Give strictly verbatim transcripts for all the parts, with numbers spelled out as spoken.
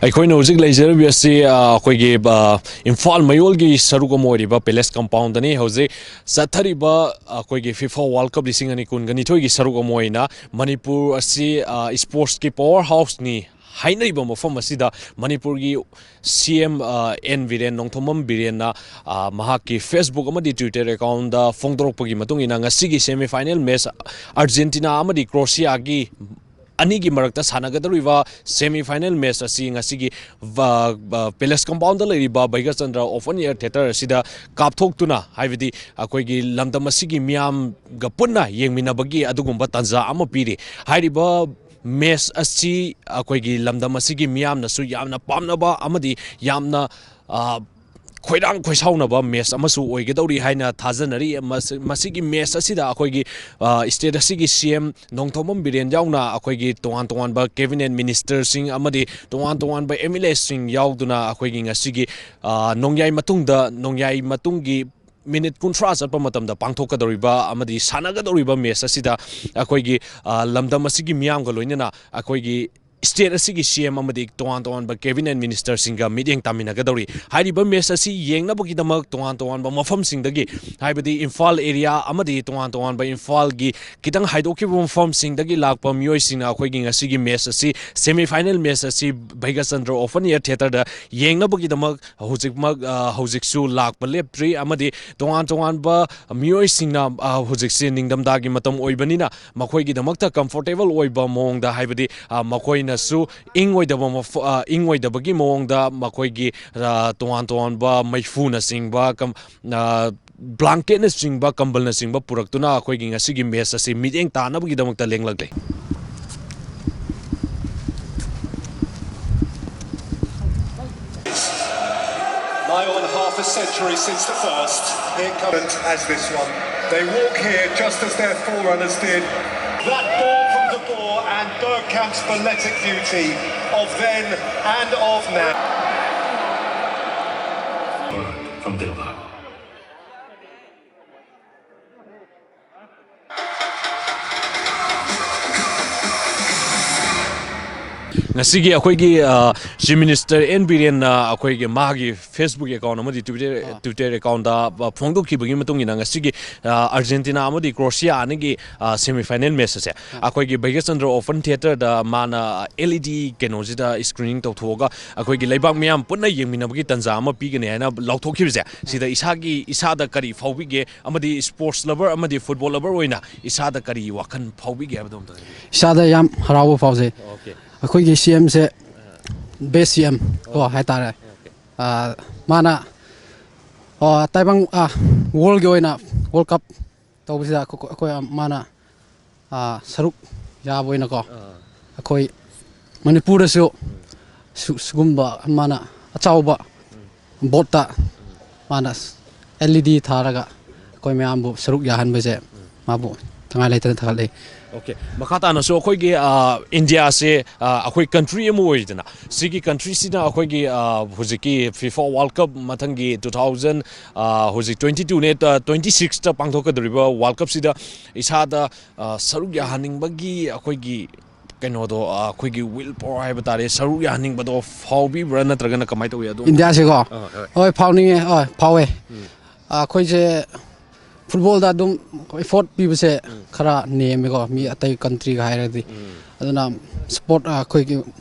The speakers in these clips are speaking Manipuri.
ꯑꯩꯈꯣꯏꯅ ꯍꯧꯖꯤꯛ ꯂꯩꯖꯔꯤꯕ ꯑꯁꯤ, ꯑ, ꯑꯩꯈꯣꯏꯒꯤ, ꯑ, ꯏꯝꯐꯥꯜ ꯃꯌꯣꯜꯒꯤ ꯁꯔꯨꯛ ꯑꯃ ꯑꯣꯏꯔꯤꯕ ꯄꯦꯂꯦꯁ ꯀꯝꯄꯥꯎꯟꯗꯅꯤ꯫ ꯍꯧꯖꯤꯛ ꯆꯠꯊꯔꯤꯕ ꯑꯩꯈꯣꯏꯒꯤ ꯐꯤꯐꯥ ꯋꯥꯔꯜ ꯀꯞ ꯂꯤꯁꯤꯡ ꯑꯅꯤ ꯀꯨꯟꯒ ꯅꯤꯊꯣꯏꯒꯤ ꯁꯔꯨꯛ ꯑꯃ ꯑꯣꯏꯅ ꯃꯅꯤꯄꯨꯔ ꯑꯁꯤ, ꯑ, ꯏꯁꯄꯣꯔꯠꯁꯀꯤ ꯄꯋꯥꯔ ꯍꯥꯎꯁꯅꯤ ꯍꯥꯏꯅꯔꯤꯕ ꯃꯐꯝ ꯑꯁꯤꯗ ꯃꯅꯤꯄꯨꯔꯒꯤ ꯁꯤ ꯑꯦꯝ, ꯑ, ꯑꯦꯟ ꯕꯤꯔꯦꯟ, ꯅꯣꯡꯊꯣꯝꯕꯝ ꯕꯤꯔꯦꯟꯅ, ꯑ, ꯃꯍꯥꯛꯀꯤ Facebook ꯑꯃꯗꯤ Twitter ꯑꯦꯀꯥꯎꯟꯗ ꯐꯣꯡꯗꯣꯔꯛꯄꯒꯤ ꯃꯇꯨꯡ ꯏꯟꯅ, ꯉꯁꯤꯒꯤ ꯁꯦꯃꯤ ꯐꯥꯏꯅꯦꯜ ꯃꯦꯆ ꯑꯥꯔꯖꯦꯟꯇꯤꯅꯥ ꯑꯃꯗꯤ ꯀ꯭ꯔꯣꯁꯤꯌꯥꯒꯤ ꯑꯅꯤꯒꯤ ꯃꯔꯛꯇ ꯁꯥꯟꯅꯒꯗꯧꯔꯤꯕ ꯁꯦꯃꯤ ꯐꯥꯏꯅꯦꯜ ꯃꯦꯆ ꯑꯁꯤ ꯉꯁꯤꯒꯤ ꯚ-, ꯚ-, ꯄꯦꯂꯦꯁ ꯀꯝꯄꯥꯎꯟꯗ ꯂꯩꯔꯤꯕ ꯚꯩꯒꯆꯟꯗ꯭ꯔ ꯑꯣꯄꯟ ꯑꯦꯌꯔ ꯊꯤꯌꯦꯇꯔ ꯑꯁꯤꯗ ꯀꯥꯞꯊꯣꯛꯇꯨꯅ, ꯍꯥꯏꯕꯗꯤ ꯑꯩꯈꯣꯏꯒꯤ ꯂꯝꯗꯝ ꯑꯁꯤꯒꯤ ꯃꯤꯌꯥꯝꯒ ꯄꯨꯟꯅ ꯌꯦꯡꯃꯤꯟꯅꯕꯒꯤ ꯑꯗꯨꯒꯨꯝꯕ ꯇꯥꯟꯖꯥ ꯑꯃ ꯄꯤꯔꯤ꯫ ꯍꯥꯏꯔꯤꯕ ꯃꯦꯆ ꯑꯁꯤ ꯑꯩꯈꯣꯏꯒꯤ ꯂꯝꯗꯝ ꯑꯁꯤꯒꯤ ꯃꯤꯌꯥꯝꯅꯁꯨ ꯌꯥꯝꯅ ꯄꯥꯝꯅꯕ ꯑꯃꯗꯤ ꯌꯥꯝꯅ, ꯑ, ꯈꯣꯏꯔꯥꯡ ꯈꯣꯏꯁꯥꯎꯅꯕ ꯃꯦꯆ ꯑꯃꯁꯨ ꯑꯣꯏꯒꯗꯧꯔꯤ ꯍꯥꯏꯅ ꯊꯥꯖꯅꯔꯤ꯫ ꯃꯁꯤ-, ꯃꯁꯤꯒꯤ ꯃꯦꯆ ꯑꯁꯤꯗ ꯑꯩꯈꯣꯏꯒꯤ, ꯑ, ꯁ꯭ꯇꯦꯠ ꯑꯁꯤꯒꯤ ꯁꯤ ꯑꯦꯝ ꯅꯣꯡꯊꯣꯝꯕꯝ ꯕꯤꯔꯦꯟ ꯌꯥꯎꯅ ꯑꯩꯈꯣꯏꯒꯤ ꯇꯣꯉꯥꯟ ꯇꯣꯉꯥꯟꯕ ꯀꯦꯕꯤꯅꯦꯠ ꯃꯤꯅꯤꯁꯇꯔꯁꯤꯡ ꯑꯃꯗꯤ ꯇꯣꯉꯥꯟ ꯇꯣꯉꯥꯟꯕ ꯑꯦꯝ ꯑꯦꯜ ꯑꯦꯁꯤꯡ ꯌꯥꯎꯗꯨꯅ ꯑꯩꯈꯣꯏꯒꯤ ꯉꯁꯤꯒꯤ, ꯑ, ꯅꯣꯡꯌꯥꯏ ꯃꯇꯨꯡꯗ, ꯅꯣꯡꯌꯥꯏ ꯃꯇꯨꯡꯒꯤ ꯃꯤꯅꯤꯠ ꯀꯨꯟꯊ꯭ꯔꯥ ꯆꯠꯄ ꯃꯇꯝꯗ ꯄꯥꯡꯊꯣꯛꯀꯗꯧꯔꯤꯕ ꯑꯃꯗꯤ ꯁꯥꯟꯅꯒꯗꯧꯔꯤꯕ ꯃꯦꯆ ꯑꯁꯤꯗ ꯑꯩꯈꯣꯏꯒꯤ, ꯑ, ꯂꯝꯗꯝ ꯑꯁꯤꯒꯤ ꯃꯤꯌꯥꯝꯒ ꯂꯣꯏꯅꯅ ꯑꯩꯈꯣꯏꯒꯤ ꯁ꯭ꯇꯦꯠ ꯑꯁꯤꯒꯤ ꯁꯤ ꯑꯦꯝ ꯑꯃꯗꯤ ꯇꯣꯉꯥꯟ ꯇꯣꯉꯥꯟꯕ ꯀꯦꯕꯤꯅꯦꯠ ꯃꯤꯅꯤꯁꯇꯔꯁꯤꯡꯒ ꯃꯤꯠꯌꯦꯡ ꯇꯥꯃꯤꯟꯅꯒꯗꯧꯔꯤ꯫ ꯍꯥꯏꯔꯤꯕ ꯃꯦꯆ ꯑꯁꯤ ꯌꯦꯡꯅꯕꯒꯤꯗꯃꯛ ꯇꯣꯉꯥꯟ ꯇꯣꯉꯥꯟꯕ ꯃꯐꯝꯁꯤꯡꯗꯒꯤ, ꯍꯥꯏꯕꯗꯤ ꯏꯝꯐꯥꯜ ꯑꯦꯔꯤꯌꯥ ꯑꯃꯗꯤ ꯇꯣꯉꯥꯟ ꯇꯣꯉꯥꯟꯕ ꯏꯝꯐꯥꯜꯒꯤ ꯈꯤꯇꯪ ꯍꯥꯏꯗꯣꯛꯈꯤꯕ ꯃꯐꯝꯁꯤꯡꯗꯒꯤ ꯂꯥꯛꯄ ꯃꯤꯑꯣꯏꯁꯤꯡꯅ ꯑꯩꯈꯣꯏꯒꯤ ꯉꯁꯤꯒꯤ ꯃꯦꯆ ꯑꯁꯤ, ꯁꯦꯃꯤ ꯐꯥꯏꯅꯦꯜ ꯃꯦꯆ ꯑꯁꯤ ꯚꯩꯒꯆꯟꯗ꯭ꯔ ꯑꯣꯄꯟ ꯑꯦꯌꯔ ꯊꯤꯌꯦꯇꯔꯗ ꯌꯦꯡꯅꯕꯒꯤꯗꯃꯛ ꯍꯧꯖꯤꯛꯃꯛ, ꯑ, ꯍꯧꯖꯤꯛꯁꯨ ꯂꯥꯛꯄ ꯂꯦꯞꯇ꯭ꯔꯤ, ꯑꯃꯗꯤ ꯇꯣꯉꯥꯟ ꯇꯣꯉꯥꯟꯕ ꯃꯤꯑꯣꯏꯁꯤꯡꯅ, ꯑ, ꯍꯧꯖꯤꯛꯁꯦ ꯅꯤꯡꯊꯝꯊꯥꯒꯤ ꯃꯇꯝ ꯑꯣꯏꯕꯅꯤꯅ ꯃꯈꯣꯏꯒꯤꯗꯃꯛꯇ ꯀꯝꯐꯣꯔꯇꯦꯕꯜ ꯑꯣꯏꯕ ꯃꯑꯣꯡꯗ, ꯍꯥꯏꯕꯗꯤ, ꯑ, ꯃꯈꯣꯏꯅꯁꯨ ꯏꯪꯉꯣꯏꯗꯕ ꯃꯐ-, ꯑ, ꯏꯪꯉꯣꯏꯗꯕꯒꯤ ꯃꯑꯣꯡꯗ ꯃꯈꯣꯏꯒꯤ, ꯑ, ꯇꯣꯉꯥꯟ ꯇꯣꯉꯥꯟꯕ ꯃꯩꯐꯨꯅꯆꯤꯡꯕ, ꯀꯝ-, ꯑ, ꯕ꯭ꯂꯥꯡꯀꯦꯠꯅꯆꯤꯡꯕ, ꯀꯝꯕꯜꯅꯆꯤꯡꯕ ꯄꯨꯔꯛꯇꯨꯅ ꯑꯩꯈꯣꯏꯒꯤ ꯉꯁꯤꯒꯤ ꯃꯦꯆ ꯑꯁꯤ ꯃꯤꯠꯌꯦꯡ ꯇꯥꯅꯕꯒꯤꯗꯃꯛꯇ ꯂꯦꯡꯂꯛꯂꯤ꯫ Nigh on half a century since the first. Here comes as this one. They walk here just as their forerunners did. That ball from De Boer and Bergkamp's balletic beauty of then and of now. From Bilbao. ꯉꯁꯤꯒꯤ ꯑꯩꯈꯣꯏꯒꯤ ꯆꯤꯐ ꯃꯤꯅꯤꯁꯇꯔ ꯑꯦꯟ ꯕꯤꯔꯦꯟꯅ ꯑꯩꯈꯣꯏꯒꯤ ꯃꯥꯒꯤ ꯐꯦꯁꯕꯨꯛ ꯑꯦꯀꯥꯎꯟ ꯑꯃꯗꯤ ꯇ꯭ꯋꯤꯇꯔ ꯇ꯭ꯋꯤꯇꯔ ꯑꯦꯀꯥꯎꯟꯗ ꯐꯣꯡꯗꯣꯛꯈꯤꯕꯒꯤ ꯃꯇꯨꯡ ꯏꯟꯅ ꯉꯁꯤꯒꯤ ꯑꯥꯔꯖꯦꯟꯇꯤꯅꯥ ꯑꯃꯗꯤ ꯀ꯭ꯔꯣꯁꯤꯌꯥ ꯑꯅꯤꯒꯤ ꯁꯦꯃꯤꯐꯥꯏꯅꯦꯜ ꯃꯦꯠꯆ ꯑꯁꯦ ꯑꯩꯈꯣꯏꯒꯤ ꯚꯩꯒ꯭ꯌꯆꯟꯗ꯭ꯔ ꯑꯣꯄꯟ ꯊꯤꯌꯦꯇꯔꯗ ꯃꯥꯅ ꯑꯦꯜ ꯏ ꯗꯤ ꯀꯩꯅꯣꯁꯤꯗ ꯁ꯭ꯀ꯭ꯔꯤꯅꯤꯡ ꯇꯧꯊꯣꯛꯑꯒ ꯑꯩꯈꯣꯏꯒꯤ ꯂꯩꯕꯥꯛ ꯃꯤꯌꯥꯝ ꯄꯨꯟꯅ ꯌꯦꯡꯃꯤꯟꯅꯕꯒꯤ ꯇꯥꯟꯖꯥ ꯑꯃ ꯄꯤꯒꯅꯤ ꯍꯥꯏꯅ ꯂꯥꯎꯊꯣꯛꯈꯤꯕꯁꯦ, ꯁꯤꯗ ꯏꯁꯥꯒꯤ ꯏꯁꯥꯗ ꯀꯔꯤ ꯐꯥꯎꯕꯤꯒꯦ ꯑꯃꯗꯤ ꯁ꯭ꯄꯣꯔꯠꯁ ꯂꯚꯔ ꯑꯃꯗꯤ ꯐꯨꯠꯕꯣꯜ ꯂꯚꯔ ꯑꯣꯏꯅ ꯏꯁꯥꯗ ꯀꯔꯤ ꯋꯥꯈꯜ ꯐꯥꯎꯕꯤꯒꯦ ꯍꯥꯏꯕꯗꯣ ꯑꯝꯇ ꯍꯥꯏꯕꯤꯌꯨ꯫ ꯏꯁꯥꯗ ꯌꯥꯝ ꯍꯔꯥꯎꯕ ꯐꯥꯎꯖꯩ꯫ ꯑꯣꯀꯦ꯫ ꯑꯩꯈꯣꯏꯒꯤ ꯁꯤ ꯑꯦꯝꯁꯦ ꯕꯦꯁ ꯁꯤ ꯑꯦꯝ ꯀꯣ ꯍꯥꯏꯇꯥꯔꯦ꯫ ꯑꯥ, ꯃꯥꯅ, ꯑꯥ, ꯇꯥꯏꯕꯪ, ꯑꯥ, ꯋꯥꯔꯜꯒꯤ ꯑꯣꯏꯅ ꯋꯥꯔꯜ ꯀꯞ ꯇꯧꯕꯁꯤꯗ ꯑꯩꯈꯣꯏ, ꯑꯩꯈꯣꯏ ꯃꯥꯅ, ꯑꯥ, ꯁꯔꯨꯛ ꯌꯥꯕ ꯑꯣꯏꯅꯀꯣ ꯑꯩꯈꯣꯏ ꯃꯅꯤꯄꯨꯔꯗꯁꯨ ꯁꯨ- ꯁꯤꯒꯨꯝꯕ ꯃꯥꯅ ꯑꯆꯧꯕ ꯕꯣꯠꯇ ꯃꯥꯅ ꯑꯦꯜ ꯏ ꯗꯤ ꯊꯥꯔꯒ ꯑꯩꯈꯣꯏ ꯃꯌꯥꯝꯕꯨ ꯁꯔꯨꯛ ꯌꯥꯍꯟꯕꯁꯦ ꯃꯥꯕꯨ ꯇꯉꯥꯏ ꯂꯩꯇꯅ ꯊꯥꯒꯠꯂꯤ꯫ ꯑꯣꯀꯦ꯫ ꯃꯈꯥ ꯇꯥꯅꯁꯨ ꯑꯩꯈꯣꯏꯒꯤ ꯏꯟꯗꯤꯌꯥꯁꯦ ꯑꯩꯈꯣꯏ ꯀꯟꯇ꯭ꯔꯤ ꯑꯃ ꯑꯣꯏꯔꯤꯗꯅ, ꯁꯤꯒꯤ ꯀꯟꯇ꯭ꯔꯤꯁꯤꯅ ꯑꯩꯈꯣꯏꯒꯤ ꯍꯧꯖꯤꯛꯀꯤ ꯐꯤꯐꯥ ꯋꯥꯔꯜ ꯀꯞ ꯃꯊꯪꯒꯤ ꯇꯨ ꯊꯥꯎꯖꯟ ꯍꯧꯖꯤꯛ ꯇ꯭ꯋꯦꯟꯇꯤ ꯇꯨꯅꯦ, ꯇ꯭ꯋꯦꯟꯇꯤ ꯁꯤꯛꯁꯇ ꯄꯥꯡꯊꯣꯛꯀꯗꯧꯔꯤꯕ ꯋꯥꯔꯜ ꯀꯞꯁꯤꯗ ꯏꯁꯥꯗ ꯁꯔꯨꯛ ꯌꯥꯍꯟꯅꯤꯡꯕꯒꯤ ꯑꯩꯈꯣꯏꯒꯤ ꯀꯩꯅꯣꯗꯣ, ꯑꯩꯈꯣꯏꯒꯤ ꯋꯤꯜ ꯄꯥꯋꯔ ꯍꯥꯏꯕ ꯇꯥꯔꯦ, ꯁꯔꯨꯛ ꯌꯥꯍꯟꯅꯤꯡꯕꯗꯣ ꯐꯥꯎꯕꯤꯕ꯭ꯔꯥ ꯅꯠꯇ꯭ꯔꯒꯅ ꯀꯃꯥꯏꯅ ꯇꯧꯏ ꯑꯗꯣꯝ? ꯏꯟꯗꯤꯌꯥꯁꯤꯀꯣ ꯍꯣꯏ꯫ ꯍꯣꯏ, ꯐꯥꯎꯅꯤꯡꯉꯦ꯫ ꯍꯣꯏ, ꯐꯥꯎꯋꯦ꯫ ꯑꯩꯈꯣꯏꯁꯦ ꯐꯨꯠꯕꯣꯜꯗ ꯑꯗꯨꯝ ꯏꯐꯣꯔꯠ ꯄꯤꯕꯁꯦ ꯈꯔ ꯅꯦꯝꯃꯦꯀꯣ, ꯃꯤ ꯑꯇꯩ ꯀꯟꯇ꯭ꯔꯤꯒ ꯍꯥꯏꯔꯗꯤ꯫ ꯑꯗꯨꯅ ꯁꯄꯣꯔꯠ, ꯑꯩꯈꯣꯏꯒꯤ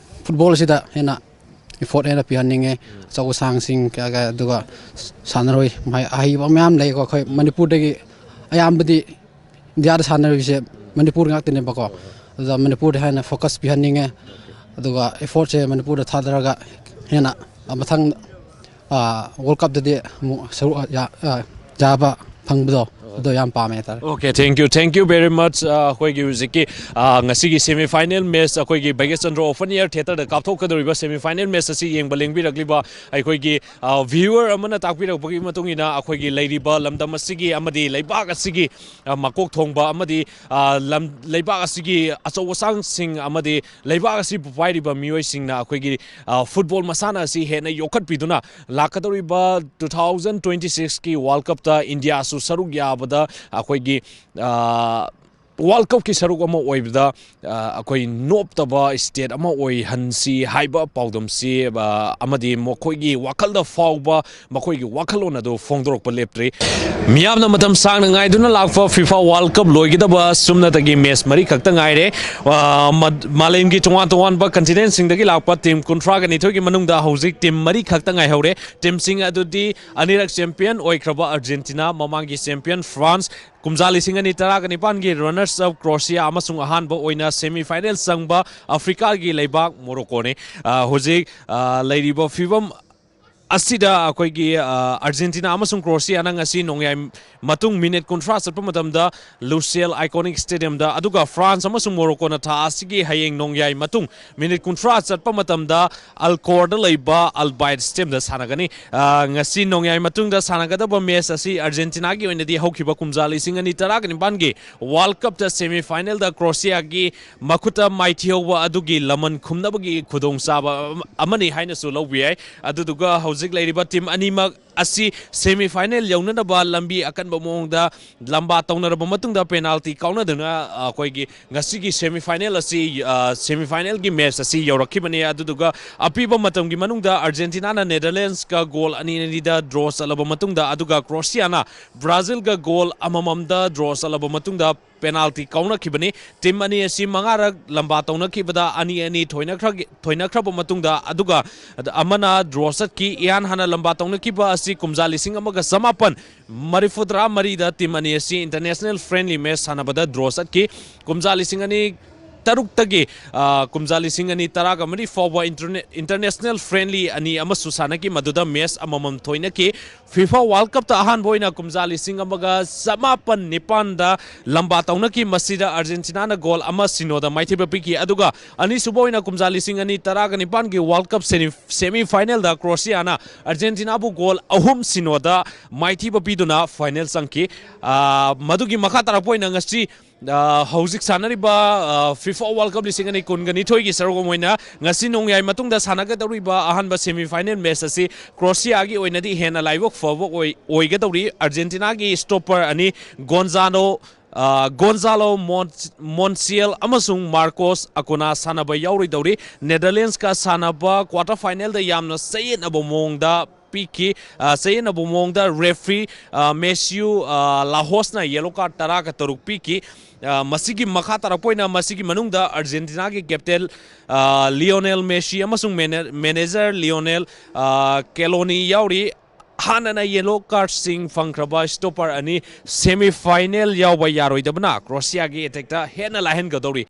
ꯐꯨꯠꯕꯣꯜꯁꯤꯗ ꯍꯦꯟꯅ ꯏꯐꯣꯔꯠ ꯍꯦꯟꯅ ꯄꯤꯍꯟꯅꯤꯡꯉꯦ꯫ ꯑꯆꯧ ꯑꯁꯥꯡꯁꯤꯡ ꯀꯌꯥ ꯀꯌꯥ, ꯑꯗꯨꯒ ꯁꯥꯟꯅꯔꯣꯏ ꯃꯍꯩ ꯑꯍꯩꯕ ꯃꯌꯥꯝ ꯂꯩꯀꯣ꯫ ꯑꯩꯈꯣꯏ ꯃꯅꯤꯄꯨꯔꯗꯒꯤ ꯑꯌꯥꯝꯕꯗꯤ ꯏꯟꯗꯤꯌꯥꯗ ꯁꯥꯟꯅꯔꯤꯕꯁꯦ ꯃꯅꯤꯄꯨꯔ ꯉꯥꯛꯇꯅꯦꯕꯀꯣ꯫ ꯑꯗꯨꯗ ꯃꯅꯤꯄꯨꯔꯗ ꯍꯦꯟꯅ ꯐꯣꯀꯁ ꯄꯤꯍꯟꯅꯤꯡꯉꯦ꯫ ꯑꯗꯨꯒ ꯏꯐꯣꯔꯠꯁꯦ ꯃꯅꯤꯄꯨꯔꯗ ꯊꯥꯗꯔꯒ ꯍꯦꯟꯅ ꯃꯊꯪ ꯋꯥꯔꯜ ꯀꯞꯇꯗꯤ ꯑꯃꯨꯛ ꯁꯔꯨꯛ ꯌꯥ- ꯑ, ꯌꯥꯕ ꯐꯪꯕꯗꯣ ꯑꯗꯣ ꯌꯥꯝ ꯄꯥꯝꯃꯦ ꯍꯥꯏꯇꯥꯔꯦ꯫ Okay, thank you, thank you very much. ꯑꯩꯈꯣꯏꯒꯤ ꯍꯧꯖꯤꯛꯀꯤ ꯉꯁꯤꯒꯤ ꯁꯦꯃꯤ ꯐꯥꯏꯅꯦꯜ ꯃꯦꯠꯆ ꯑꯩꯈꯣꯏꯒꯤ ꯚꯩꯒ꯭ꯌꯆꯟꯗ꯭ꯔ ꯑꯣꯄꯟ ꯏꯌꯥꯔ ꯊꯤꯌꯦꯇꯔꯗ ꯀꯥꯞꯊꯣꯛꯀꯗꯧꯔꯤꯕ ꯁꯦꯃꯤ ꯐꯥꯏꯅꯦꯜ ꯃꯦꯠꯆ ꯑꯁꯤ ꯌꯦꯡꯕ ꯂꯦꯡꯕꯤꯔꯛꯂꯤꯕ ꯑꯩꯈꯣꯏꯒꯤ ꯚ꯭ꯌꯨꯋꯔ ꯑꯃꯅ ꯇꯥꯛꯄꯤꯔꯛꯄꯒꯤ ꯃꯇꯨꯡ ꯏꯟꯅ, ꯑꯩꯈꯣꯏꯒꯤ ꯂꯩꯔꯤꯕ ꯂꯝꯗꯝ ꯑꯁꯤꯒꯤ ꯑꯃꯗꯤ ꯂꯩꯕꯥꯛ ꯑꯁꯤꯒꯤ ꯃꯀꯣꯛ ꯊꯣꯡꯕ ꯑꯃꯗꯤ ꯂꯩꯕꯥꯛ ꯑꯁꯤꯒꯤ ꯑꯆꯧ ꯑꯁꯥꯡꯁꯤꯡ ꯑꯃꯗꯤ ꯂꯩꯕꯥꯛ ꯑꯁꯤꯕꯨ ꯄꯥꯏꯔꯤꯕ ꯃꯤꯑꯣꯏꯁꯤꯡꯅ ꯑꯩꯈꯣꯏꯒꯤ ꯐꯨꯠꯕꯣꯜ ꯃꯁꯥꯟꯅ ꯑꯁꯤ ꯍꯦꯟꯅ ꯌꯣꯛꯈꯠꯄꯤꯗꯨꯅ ꯂꯥꯛꯀꯗꯧꯔꯤꯕ ꯇꯨ ꯊꯥꯎꯖꯟ ꯇ꯭ꯋꯦꯟꯇꯤ ꯁꯤꯛꯁꯀꯤ ꯋꯥꯔꯜ ꯀꯞꯇ ꯏꯟꯗꯤꯌꯥꯁꯨ ꯁꯔꯨꯛ ꯌꯥꯕꯗ ꯑꯩꯈꯣꯏꯒꯤ World Cupꯀꯤ ꯁꯔꯨꯛ ꯑꯃ ꯑꯣꯏꯕꯗ, ꯑ, ꯑꯩꯈꯣꯏ ꯅꯣꯞꯇꯕ state ꯑꯃ ꯑꯣꯏꯍꯟꯁꯤ ꯍꯥꯏꯕ ꯄꯥꯎꯗꯝꯁꯤ, ꯑ, ꯑꯃꯗꯤ ꯃꯈꯣꯏꯒꯤ ꯋꯥꯈꯜꯗ ꯐꯥꯎꯕ ꯃꯈꯣꯏꯒꯤ ꯋꯥꯈꯜꯂꯣꯟ ꯑꯗꯨ ꯐꯣꯡꯗꯣꯔꯛꯄ ꯂꯦꯞꯇ꯭ꯔꯤ꯫ ꯃꯤꯌꯥꯝꯅ ꯃꯇꯝ ꯁꯥꯡꯅ ꯉꯥꯏꯗꯨꯅ ꯂꯥꯛꯄ FIFA World Cup ꯂꯣꯏꯒꯗꯕ ꯁꯨꯞꯅꯇꯒꯤ match ꯃꯔꯤ ꯈꯛꯇ ꯉꯥꯏꯔꯦ꯫ ꯑ, ꯃ-, ꯃꯥꯂꯦꯝꯒꯤ ꯇꯣꯉꯥꯟ ꯇꯣꯉꯥꯟꯕ continentꯁꯤꯡꯗꯒꯤ ꯂꯥꯛꯄ team ꯀꯨꯟꯊ꯭ꯔꯥꯒ ꯅꯤꯊꯣꯏꯒꯤ ꯃꯅꯨꯡꯗ ꯍꯧꯖꯤꯛ team ꯃꯔꯤ ꯈꯛꯇ ꯉꯥꯏꯍꯧꯔꯦ꯫ Teamꯁꯤꯡ ꯑꯗꯨꯗꯤ ꯑꯅꯤꯔꯛ champion ꯑꯣꯏꯈ꯭ꯔꯕ Argentina, ꯃꯃꯥꯡꯒꯤ champion France, ꯀꯨꯝꯖꯥ ꯂꯤꯁꯤꯡ ꯑꯅꯤ ꯇꯔꯥꯒ ꯅꯤꯄꯥꯟꯒꯤ runners up Croatia ꯑꯃꯁꯨꯡ ꯑꯍꯥꯟꯕ ꯑꯣꯏꯅ semi final ꯆꯪꯕ ꯑꯐ꯭ꯔꯤꯀꯥꯒꯤ ꯂꯩꯕꯥꯛ Moroccoꯅꯤ꯫ ꯑ, ꯍꯧꯖꯤꯛ, ꯑ, ꯂꯩꯔꯤꯕ ꯐꯤꯕꯝ ꯑꯁꯤꯗ ꯑꯩꯈꯣꯏꯒꯤ, ꯑ, Argentina ꯑꯃꯁꯨꯡ Croatiaꯅ ꯉꯁꯤ ꯅꯣꯡꯌꯥꯏ ꯃꯇꯨꯡ minute ꯀꯨꯟꯊ꯭ꯔꯥ ꯆꯠꯄ ꯃꯇꯝꯗ Lusail Iconic Stadiumꯗ, ꯑꯗꯨꯒ France ꯑꯃꯁꯨꯡ Moroccoꯅ ꯊꯥ ꯑꯁꯤꯒꯤ ꯍꯌꯦꯡ ꯅꯣꯡꯌꯥꯏ ꯃꯇꯨꯡ minute ꯀꯨꯟꯊ꯭ꯔꯥ ꯆꯠꯄ ꯃꯇꯝꯗ Alcorcondꯗ ꯂꯩꯕ Al Bayt Stadiumꯗ ꯁꯥꯟꯅꯒꯅꯤ꯫ ꯑ, ꯉꯁꯤ ꯅꯣꯡꯌꯥꯏ ꯃꯇꯨꯡꯗ ꯁꯥꯟꯅꯒꯗꯕ match ꯑꯁꯤ Argentinaꯒꯤ ꯑꯣꯏꯅꯗꯤ ꯍꯧꯈꯤꯕ ꯀꯨꯝꯖꯥ ꯂꯤꯁꯤꯡ ꯑꯅꯤ ꯇꯔꯥꯒ ꯅꯤꯄꯥꯟꯒꯤ World Cupꯇ semi finalꯗ Croatiaꯒꯤ ꯃꯈꯨꯠꯇ ꯃꯥꯏꯊꯤꯍꯧꯕ ꯑꯗꯨꯒꯤ ꯂꯃꯟ ꯈꯨꯝꯅꯕꯒꯤ ꯈꯨꯗꯣꯡꯆꯥꯕ ꯑꯃ-, ꯑꯃꯅꯤ ꯍꯥꯏꯅꯁꯨ ꯂꯧꯕ ꯌꯥꯏ꯫ ꯑꯗꯨꯗꯨꯒ ꯍꯧꯖꯤꯛ ꯂꯩꯔꯤꯕ team ꯑꯅꯤꯃꯛ ꯑꯁꯤ semi final ꯌꯧꯅꯅꯕ ꯂꯝꯕꯤ ꯑꯀꯟꯕ ꯃꯑꯣꯡꯗ ꯂꯝꯕꯥ ꯇꯧꯅꯔꯕ ꯃꯇꯨꯡꯗ penalty ꯀꯥꯎꯅꯗꯨꯅ ꯑꯩꯈꯣꯏꯒꯤ ꯉꯁꯤꯒꯤ semi final ꯑꯁꯤ, ꯑ, semi finalꯒꯤ match ꯑꯁꯤ ꯌꯧꯔꯛꯈꯤꯕꯅꯤ꯫ ꯑꯗꯨꯗꯨꯒ ꯑꯄꯤꯕ ꯃꯇꯝꯒꯤ ꯃꯅꯨꯡꯗ Argentinaꯅ Netherlandsꯀ goal ꯑꯅꯤ ꯑꯅꯤꯗ draw ꯆꯠꯂꯕ ꯃꯇꯨꯡꯗ, ꯑꯗꯨꯒ Croatiaꯅ Brazilꯒ goal ꯑꯃꯃꯝꯗ draw ꯆꯠꯂꯕ ꯃꯇꯨꯡꯗ, penalty ꯀꯥꯎꯅꯈꯤꯕꯅꯤ꯫ Team ꯑꯅꯤ ꯑꯁꯤ ꯃꯉꯥꯔꯛ ꯂꯝꯕꯥ ꯇꯧꯅꯈꯤꯕꯗ ꯑꯅꯤ ꯑꯅꯤ ꯊꯣꯏꯅꯈ꯭ꯔ-, ꯊꯣꯏꯅꯈ꯭ꯔꯕ ꯃꯇꯨꯡꯗ, ꯑꯗꯨꯒ ꯑꯃꯅ draw ꯆꯠꯈꯤ꯫ ꯏꯍꯥꯟ ꯍꯥꯟꯅ ꯂꯝꯕꯥ ꯇꯧꯅꯈꯤꯕ ꯑꯁꯤ ꯀꯨꯝꯖꯥ ꯂꯤꯁꯤꯡ ꯑꯃꯒ ꯆꯃꯥꯄꯟ ꯃꯔꯤꯐꯨꯇꯔꯥ ꯃꯔꯤꯗ team ꯑꯅꯤ ꯑꯁꯤ international friendly match ꯁꯥꯟꯅꯕꯗ draw ꯆꯠꯈꯤ꯫ ꯀꯨꯝꯖꯥ ꯂꯤꯁꯤꯡ ꯑꯅꯤ ꯇꯔꯨꯛꯇꯒꯤ, ꯑ, ꯀꯨꯝꯖꯥ ꯂꯤꯁꯤꯡ ꯑꯅꯤ ꯇꯔꯥꯒ ꯃꯔꯤ ꯐꯥꯎꯕ interne-, international friendly ꯑꯅꯤ ꯑꯃꯁꯨ ꯁꯥꯟꯅꯈꯤ, ꯃꯗꯨꯗ match ꯑꯃꯃꯝ ꯊꯣꯏꯅꯈꯤ꯫ FIFA World Cupꯇ ꯑꯍꯥꯟꯕ ꯑꯣꯏꯅ ꯀꯨꯝꯖꯥ ꯂꯤꯁꯤꯡ ꯑꯃꯒ ꯆꯃꯥꯄꯟ ꯅꯤꯄꯥꯟꯗ ꯂꯝꯕꯥ ꯇꯧꯅꯈꯤ꯫ ꯃꯁꯤꯗ Argentinaꯅ goal ꯑꯃ ꯁꯤꯅꯣꯗ ꯃꯥꯏꯊꯤꯕ ꯄꯤꯈꯤ꯫ ꯑꯗꯨꯒ ꯑꯅꯤꯁꯨꯕ ꯑꯣꯏꯅ ꯀꯨꯝꯖꯥ ꯂꯤꯁꯤꯡ ꯑꯅꯤ ꯇꯔꯥꯒ ꯅꯤꯄꯥꯟꯒꯤ World Cup semi, semi finalꯗ Croatiaꯅ Argentinaꯕꯨ goal ꯑꯍꯨꯝ ꯁꯤꯅꯣꯗ ꯃꯥꯏꯊꯤꯕ ꯄꯤꯗꯨꯅ final ꯆꯪꯈꯤ꯫ ꯑꯥ, ꯃꯗꯨꯒꯤ ꯃꯈꯥ ꯇꯥꯔꯛꯄ ꯑꯣꯏꯅ ꯉꯁꯤ, ꯑꯥ, ꯍꯧꯖꯤꯛ ꯁꯥꯟꯅꯔꯤꯕ, ꯑꯥ, FIFA World Cup ꯂꯤꯁꯤꯡ ꯑꯅꯤ ꯀꯨꯟꯒ ꯅꯤꯊꯣꯏꯒꯤ ꯁꯔꯨꯛ ꯑꯃ ꯑꯣꯏꯅ ꯉꯁꯤ ꯅꯣꯡꯌꯥꯏ ꯃꯇꯨꯡꯗ ꯁꯥꯟꯅꯒꯗꯧꯔꯤꯕ ꯑꯍꯥꯟꯕ semi final match ꯑꯁꯤ Croatiaꯒꯤ ꯑꯣꯏꯅꯗꯤ ꯍꯦꯟꯅ ꯂꯥꯏꯕꯛ ꯐꯕ ꯑꯣꯏ-, ꯑꯣꯏꯒꯗꯧꯔꯤ꯫ Argentinaꯒꯤ stopper ꯑꯅꯤ ꯒꯣꯟꯖꯥꯂꯣ ꯒꯣꯟꯖꯥꯂꯣ ꯃꯣꯟꯁꯤꯌꯦꯜ ꯑꯃꯁꯨꯡ ꯃꯥꯔꯀꯣꯁ ꯑꯀꯨꯅꯥ ꯁꯥꯟꯅꯕ ꯌꯥꯎꯔꯣꯏꯗꯧꯔꯤ꯫ ꯅꯦꯗꯔꯂꯦꯟꯁꯀ ꯁꯥꯟꯅꯕ ꯀ꯭ꯋꯥꯇꯔ ꯐꯥꯏꯅꯦꯜꯗ ꯌꯥꯝꯅ ꯆꯌꯦꯠꯅꯕ ꯃꯑꯣꯡꯗ ꯄꯤꯈꯤ꯫ ꯆꯌꯦꯠꯅꯕ ꯃꯑꯣꯡꯗ ꯔꯦꯐ꯭ꯔꯤ ꯃꯦꯁꯤꯌꯨ ꯂꯥꯍꯣꯁꯅ ꯌꯦꯂꯣ ꯀꯥꯔꯗ ꯇꯔꯥꯒ ꯇꯔꯨꯛ ꯄꯤꯈꯤ꯫ ꯃꯁꯤꯒꯤ ꯃꯈꯥ ꯇꯥꯔꯛꯄ ꯑꯣꯏꯅ ꯃꯁꯤꯒꯤ ꯃꯅꯨꯡꯗ ꯑꯥꯔꯖꯦꯟꯇꯤꯅꯥꯒꯤ ꯀꯦꯞꯇꯦꯟ ꯂꯤꯑꯣꯅꯦꯜ ꯃꯦꯁꯤ ꯑꯃꯁꯨꯡ ꯃꯦꯅꯦꯖꯔ ꯂꯤꯑꯣꯅꯦꯜ ꯀꯦꯂꯣꯅꯤ ꯌꯥꯎꯔꯤ꯫ ꯍꯥꯟꯅꯅ ꯌꯦꯂꯣ ꯀꯥꯔꯗꯁꯤꯡ ꯐꯪꯈ꯭ꯔꯕ ꯁ꯭ꯇꯣꯄꯔ ꯑꯅꯤ ꯁꯦꯃꯤ ꯐꯥꯏꯅꯦꯜ ꯌꯥꯎꯕ ꯌꯥꯔꯣꯏꯗꯕꯅ ꯀ꯭ꯔꯣꯁꯤꯌꯥꯒꯤ ꯑꯦꯇꯦꯛꯇ ꯍꯦꯟꯅ ꯂꯥꯏꯍꯟꯒꯗꯧꯔꯤ꯫